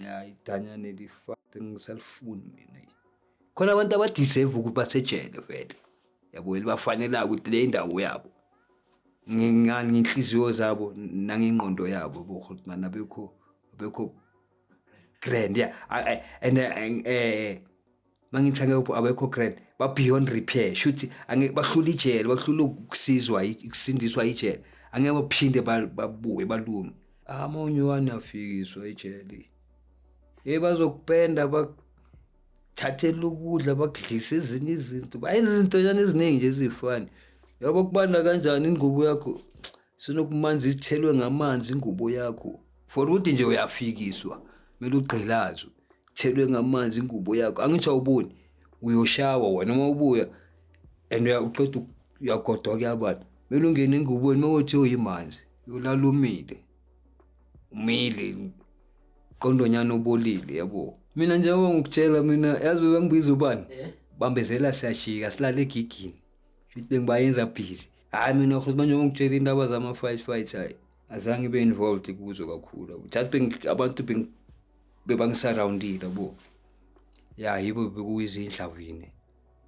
Ya, idanyane lifata ngisalifuni mina. Khona abantu abadeserve ukuthi basejele vele. Yabo, libafanela ukuthi le indawo yabo. Ngani ngenhliziyo zabo nangengqondo yabo bo Grootman abekho grand, yeah. And mangithi angekho, abekho grand, ba beyond repair, shuthi angeke bahlula ijele, bahlula ukusizwa, ukusindiswa ijele, angeke baphinde babuye balunge. Amonywane afikiswa ejele, hey, bazokupenda, bakuthathela ukudla, bakudlisa ezinye izinto, bayenza izinto nyana eziningi nje ezifani. Yabo, kubanda kanjani ingubo yakho sinokumanzi, ithelwe ngamanzi ingubo yakho for ukuthi nje uyafikiswa, kumele ugqilazwe, thelwe ngamanzi ingubo yakho. Angithi awuboni, uyoshawa wena uma ubuya and uqeda uyagodoka, kuyabani, kumele ungene engubweni, uma uthi uyimanzi uyolala umile, umile qondonyana obolile, yabo. Mina njengoba ngikutshela, mina yazi bebangibiza ubani, bambezela, siyajika silale egigini, futhi bengibayenza busy. Hhayi, mina futhi manje ngikutshela indaba zama-fight fight, hayi, azange ibe involved kuzo kakhulu, yabo. Just abantu bebangisurroundile, yabo, ya, yibo bekuyizindlavini.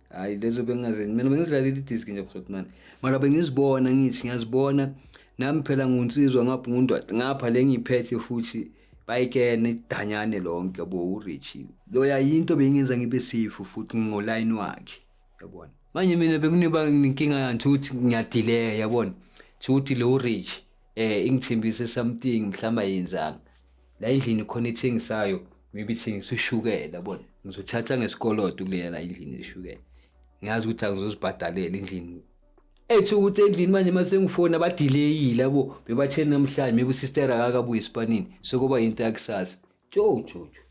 Hayi, lezo bengingazenzi mina, bengizidlalela idiski nje Grootman, mara bengizibona, ngithi ngiyazibona nami phela ngunsizwa ngapha, ngundoda ngapha, le ngiyiphethe futhi bayikene idanyane lonke, yabo. URichie loya yinto bengingenza ngibe safe futhi ngoline wakhe, yabona. Manje mina bekuniba inkinga yanti ukuthi ngiyadileya, yabona, ukuthi lo Rich ingithembise something, mhlawumbe ayenzanga la endlini khona ethengisayo, maybe ithengisa ushukela, yabona, ngizothatha ngesikoloto kuleya la endlini eshukela, ngiyazi ukuthi angizozibhadalela endlini ethi ukuthi endlini. Manje mase ngifona badelayile, yabo, bebatheni namhlanje, maybe usister akakabuyi esipanini, sekuba into yakusasa. Jo jo jo,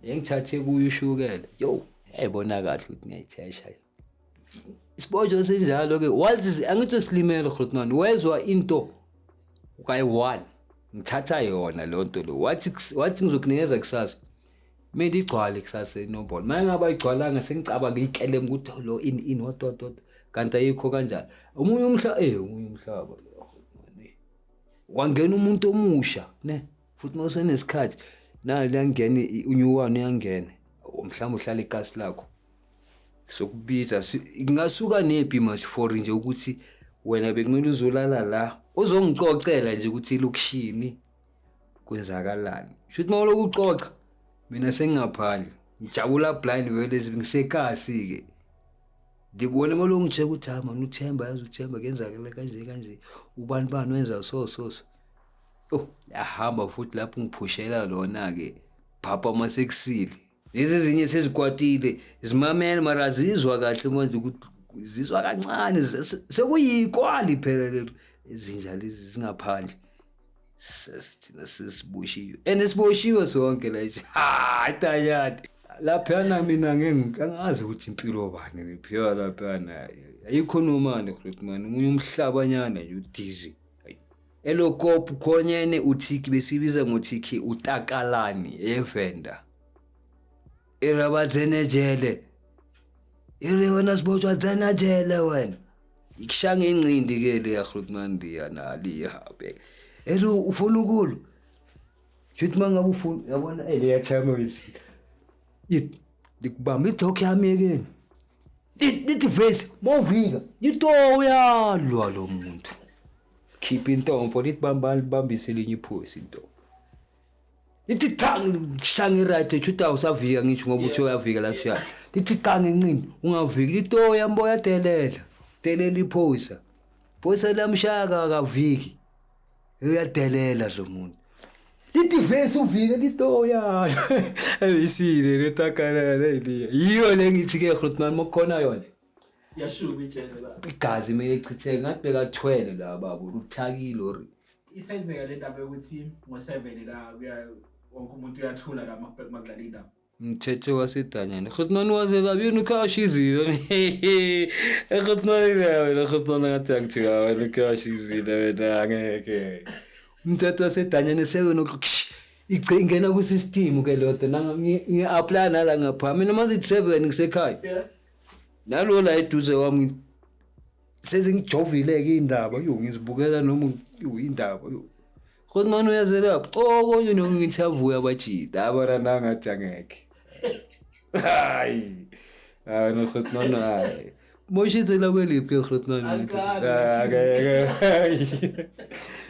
engithathe kuyo ushukela, yo, yayibona kahle ukuthi ngiyayithesha isibotshwa senjalo-ke. Wazi angithi silimele Grootman, wezwa into kayi-one, ngithatha yona leyo nto lo, wathi ngizokunikeza kusasa, kumele igcwale kusasa inombolo. Uma ngabe ayigcwalanga, sengicabanga ikelem ukuthi lo ini ini what what what, kanti ayikho kanjalo. Omunye umhla omunye umhlaba kwangena umuntu omusha ne, futhi uma usenesikhathi nayo liyangena unyuwane, uyangena, mhlawumbe uhlala ikasi lakho, sokubiza ngingasuka nephi manje for nje ukuthi wena bekumele uzolala la, uzongicocela nje ukuthi elokishini kwenzakalani. Shuthi uma uloku uxoxa, mina sengingaphandle ngijabula blind vele, ngisekasi-ke, ngibone uma lokhu ngitshela ukuthi hayi mani, uThemba, yazi uThemba kuyenzakala kanje kanje, ubani bani wenza so so so. Oh, yahamba futhi lapho ngiphushela lona-ke phapha masekusile, lezi ezinye sezikwatile, zimamele mara azizwa kahle manje, ukuthi zizwa kancane, sekuyikwali phela lelo ezinja lezi zingaphandle. Sesithina sesiboshiwe and siboshiwe sonke la nje. Ha, tayani laphayana, mina ngeke angazi ukuthi impilo bani ngiphiwa laphayana, ayikho nomani Grootman, omunye umhlabanyana nje udizi elokop khonyene uthiki, besibiza ngothiki utakalani evenda irabatsenejele ire wena sibotshwa tsena jele wena, ikushaya ngenqindi ke le ya Grootman liya naliya ere ufuna ukulo, shuthi mangabe ufuna, yabona, leya time likubamba idokhi yami ekeni, lithi vesi mawuvika lito uyalwa lo muntu, khipha intombo, lithi bamba, libambise elinye iphosi intombo, lithi cha, shanga i-right, shuthi awusavika ngisho ngoba uthe uyavika la kushaya, lithi cha ngenqindi, ungaviki, lithi oh yambo, uyadelela, delela iphoyisa, phoyisa lamshaya, akaviki, uyadelela lo muntu, lithi vesi uvike, lithi oh ya eyisile letakalala eliya, yiyo le ngithi-ke Grootman mokukhona yona. Yashuba ijele la. Igazi kumele lichitheke, ngathi bekathwele la babo, luthakile or Isenzeka le ndaba yokuthi ngo-7 la kuya wonke umuntu uyathula la makudlala indaba. Mthetho wasedanyane Grootman wazelabini ukhashizile Grootman, wena Grootman, ngathi angithiwa wena ukhashizile wena, angeke umthetho wasedanyane sewena ingena ku-system ke leyo nto, ngi-apply nala ngapha mina manje 7 ngisekhaya. Nalo la eduze kwami sezingijovile-ke iy'ndaba, yo, ngizibukela noma yo indaba yo. Grootman uyazelapha okonye noku-interview abajita abara nangathi angekhe. Hayi hayi, no Grootman, hayi, moshitsela kweliphi ke Grootman? Angikazi.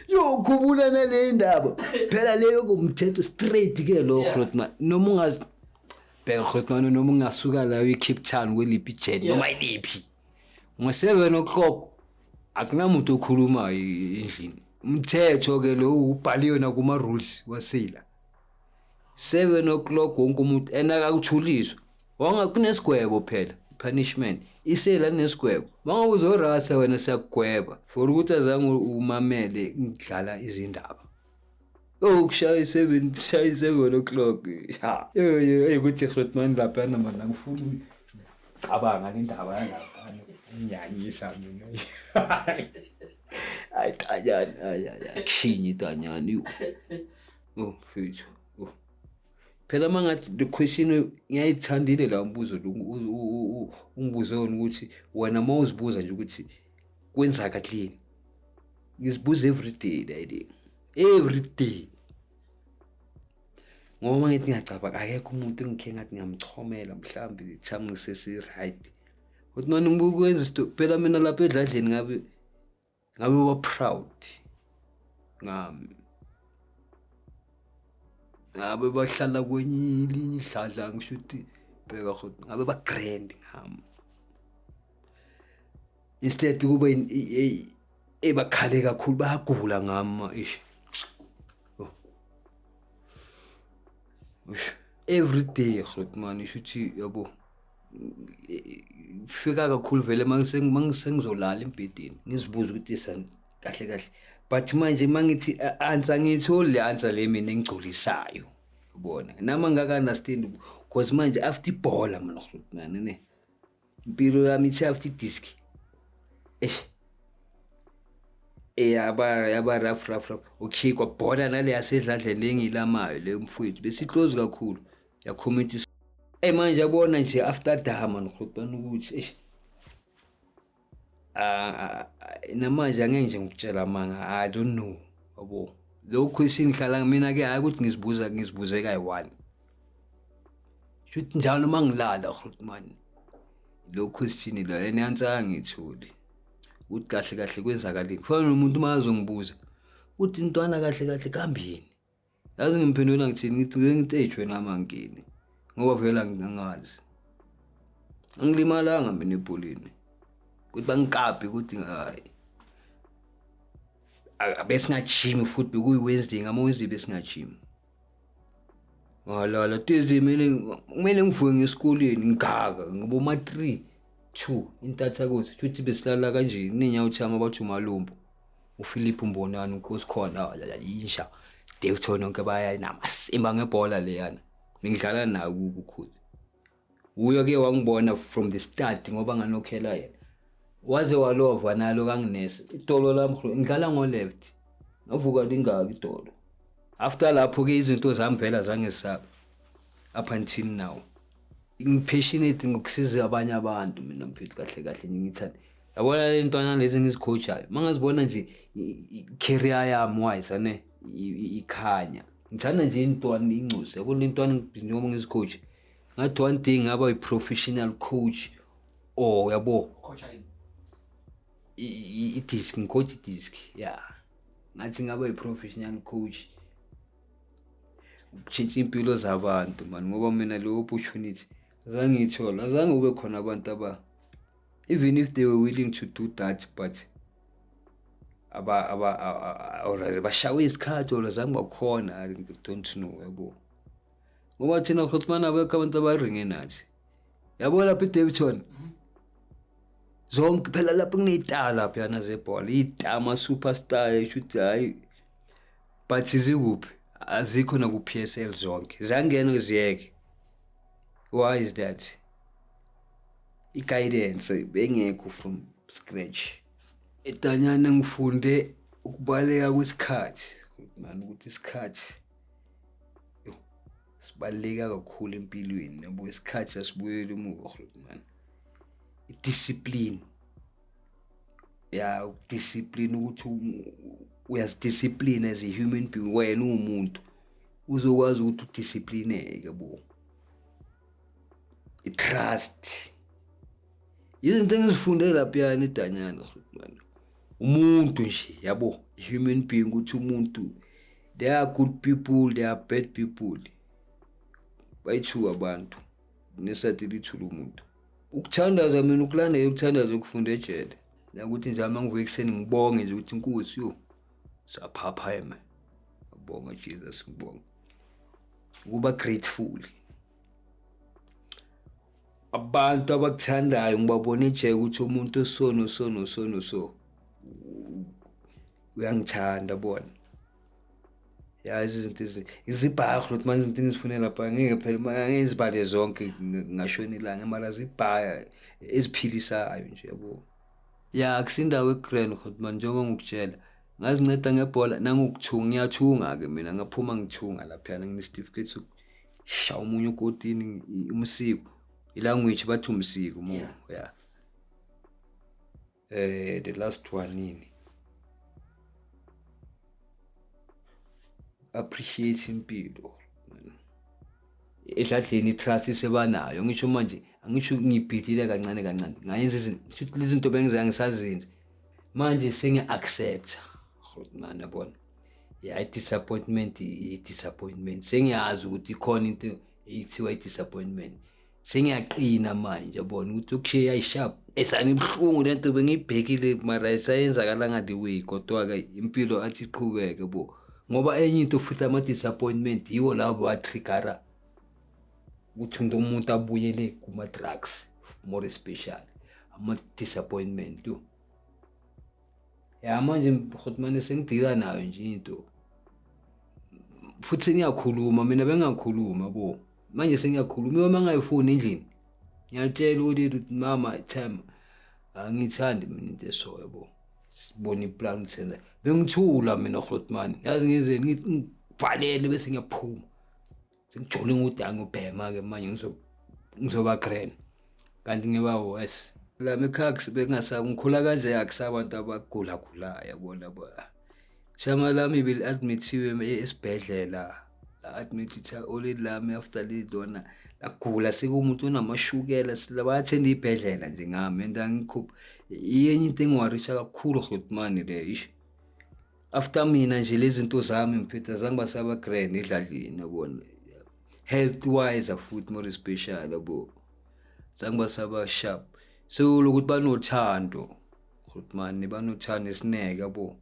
Yo, khubula nale ndaba phela leyo kumthetho straight ke lo. Grootman, noma ungazi, bheka Grootman, noma ungasuka la uyi-Cape Town kweliphi ijele, noma iliphi, ngo-7 o'clock akunamuntu okhulumayo endlini. Umthetho ke lo ubhaliwe nakuma-rules wasila. 7 o'clock wonke umuntu and akakuthuliswa wanga kunesigwebo phela, punishment isela nesigwebo. Mangabe uzorasa wena, siyakugweba for ukuthi azange umamele ngidlala izindaba. Oh, kushaya i-7, shaya i-7 o'clock. Ha, yo yo, hey, kuthi Grootman laphana mana ngifuna cabanga le ndaba yalapha, ngiyanyisa mina. Hayi tanyana, hayi hayi, akushinyi tanyana. Yo, oh mfethu, oh phela mangathi the question ngiyayithandile la umbuzo lo ungibuze wona ukuthi wena uma uzibuza nje ukuthi kwenzakaleni, ngizibuza every day la, every day, ngoba ngithi ngiyacabanga akekho umuntu engikhe ngathi ngiyamchomela mhlawumbe time ngisesi-right ukuthi mani ngibukwenza isto phela mina lapha edladleni ngabe wa proud ngami, ngabe bahlala kwenye elinye idladla, ngisho ukuthi bheka futhi ngabe ba-grand ngami instead kuba ebakhale kakhulu bayagula ngami. Ish. Oh. Ish. Every day Grootman, isho ukuthi yabo fika kakhulu vele mangisengizolala embhedeni ngizibuza ukuthi san kahle kahle, but manje mangithi answer ngiyitholi le answer le mina engigculisayo, ubona nami angaka-understand, because manje after ibhola mina Grootman ne impilo yami ithi after idisk, eish, yaba rough, rough, rough. Okay, kwabhola nale yasedladleni lengilamayo le mfowethu besi-close kakhulu, ya-commit. Manje yabona nje after dama Grootman ukuthi eish, ah, namanje angeke nje ngikutshela amanga, I don't know, yabo lo question ngihlala mina ke, hayi ukuthi ngizibuza, ngizibuze kayi-one shuthi njalo uma ngilala Grootman lo question lo, and answer angitholi ukuthi kahle kahle kwenzakaleni. Kufana nomuntu uma azongibuza ukuthi intwana kahle kahle kambini, yazi ngimphendula ngithini? Ngithi ngithi wena mangini, ngoba vele angazi, angilimalanga mina ebholeni ukuthi bangikaphi, ukuthi hayi besingajimi futhi bekuyi-Wednesday, ngama-Wednesday besingajimi, ngalala Thursday kumele ngivuke ngesikoleni ngigaka ngiboma 3 2 intathakuthi futhi besilala kanje kunenyawo thama bathi umalumbo uPhilip Mbonani unkosi khona yinja Daveyton yonke baya namasimba ngebhola leyana, ngidlala nayo kukhulu. Uyo ke wangibona from the start ngoba nganokhela yena waze walova nalo kanginese idolo lami ngidlala ngo left, ngavuka lingaka idolo. After lapho ke izinto zami vela zangesaba up until now. Ngi-passionate ngokusiza abanye abantu mina mfethu, kahle kahle ngithanda yabona le ntwana lezi engizicoachayo, mangazibona nje i-career yami wise ane ikhanya, ngithanda nje intwana incosi, yabona le ntwana njengoba ngizicoach, ngathi one day ngaba i-professional coach or yabo. Coach yini? I-disk, ngicoach i-disk ya, ngathi ngaba i-professional coach ukushintsha impilo zabantu man, ngoba mina leyo opportunity azange ngiyithole, azange kube khona abantu aba even if they were willing to do that, but aba aba or bashawe isikhathi or azange bakhona, I don't know, yabo, ngoba thina Grootman abekho abantu abaringe nathi, yabo lapha eDaveyton zonke phela lapho kuney'star laphayana zebhola, iy'star ama-superstar, esho ukuthi hhayi, but zikuphi? Azikho naku-PSL zonke ziyangena ziyeke. Why is that? I-guidance bengekho from scratch. Edanyana ngifunde ukubaleka kwesikhathi man, ukuthi isikhathi yo sibaluleka kakhulu empilweni, yabo, isikhathi asibuyeli emuva man. I-discipline ya, udiscipline ukuthi Uyazidiscipline as a human being, wena uwumuntu uzokwazi ukuthi udisciplineke bo. I-trust izinto engizifunde laphiyana edanyana man, umuntu nje yabo, human being, ukuthi umuntu, there are good people, there are bad people, bayi-two abantu nesati lithula umuntu. Ukuthandaza mina, ukulandela ukuthandaza, ukufunda ejele, nakuthi nje uma ngivuka ekuseni ngibonge nje ukuthi inkosi yo saphaphame, ngibonga Jesus, ngibonga ukuba grateful. Abantu abakuthandayo ngibabona ejele ukuthi umuntu osono sono sono so uyangithanda bona. Yazi izinto izibhaha ukuthi manje izinto engizifune lapha ngeke phela ngeke ngizibale zonke, ngashona ilanga, mara zibhaya eziphilisayo nje yabo. Ya, akusindawo egrand khona manje, njengoba ngikutshela ngazinceda ngebhola nangokuthunga, ngiyathunga-ke mina, ngaphuma ngithunga laphayana, ngine-certificate sokushaya omunye ukotini umsiko, ilanguage bathi umsiko mo. Yeah, the last one yini, appreciate impilo edladleni, i-trust sebanayo. Ngisho manje angisho ngibhidile kancane kancane, ngayenza izinto, shuthi lezi zinto bengize ngisazenza manje sengiya-accept man, yabona. Ya, i-disappointment, i-disappointment sengiyazi ukuthi ikhona into ethiwa i-disappointment, sengiyaqina manje yabona ukuthi ukushiya ayisharp esani ibuhlungu lento bengiyibhekile, mara isayenzakala ngale way, kodwa-ke impilo athi iqhubeke bo. Ngoba enye into futhi, ama-disappointment yiwo labo atriggera ukuthi umuntu abuyele kuma-drugs, more especially ama-disappointment yo. Ya, manje mane sengidila nayo nje into, futhi sengiyakhuluma mina, bengakhuluma bo, manje sengiyakhuluma. Uma ngayifuni endlini ngiyatshela ukuthi mama time angithandi mina into eso yabo, sibona iplan senza. Bengithula mina Grootman, yazi ngizeni, ngivalele bese ngiyaphuma, sengijole ngokuthi angibhema ke manje, ngizoba grand kanti ngiba worse. Lami ekhaya bengasabi ngikhula kanje, akusabantu abagula gulayo yabona ba. Chama lami beli-admithiwe esibhedlela, la-admit oledi lami after lilona lagula, sekuwumuntu onamashukela, bayathenda iy'bhedlela nje ngami and angikhupha. Yenye into engiwarisha kakhulu Grootman le, ish, after mina nje lezi zinto zami mfethu azange basaba grand edladleni yabona, health wise futhi more special yabo, zange basaba sharp. Sekulokuthi banothando Grootman, banothando esineke yabo,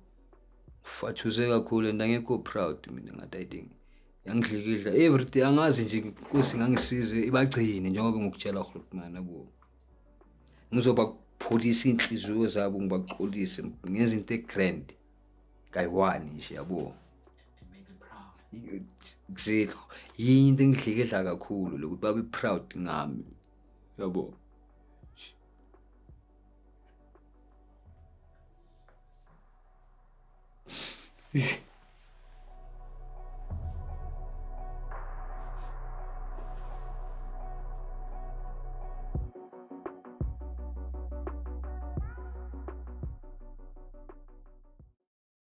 fathuze kakhulu and angekho proud mina ngathi I think yangidlikidla everything, angazi nje inkosi ngangisize ibagcine njengoba ngikutshela Grootman yabo, ngizoba pholisa inhliziyo zabo, ngibaxolise ngenza into egrand kayi-one nje yabo. And make them proud. Exactly, yinye into engidlikidla kakhulu lokuthi babe proud ngami yabo.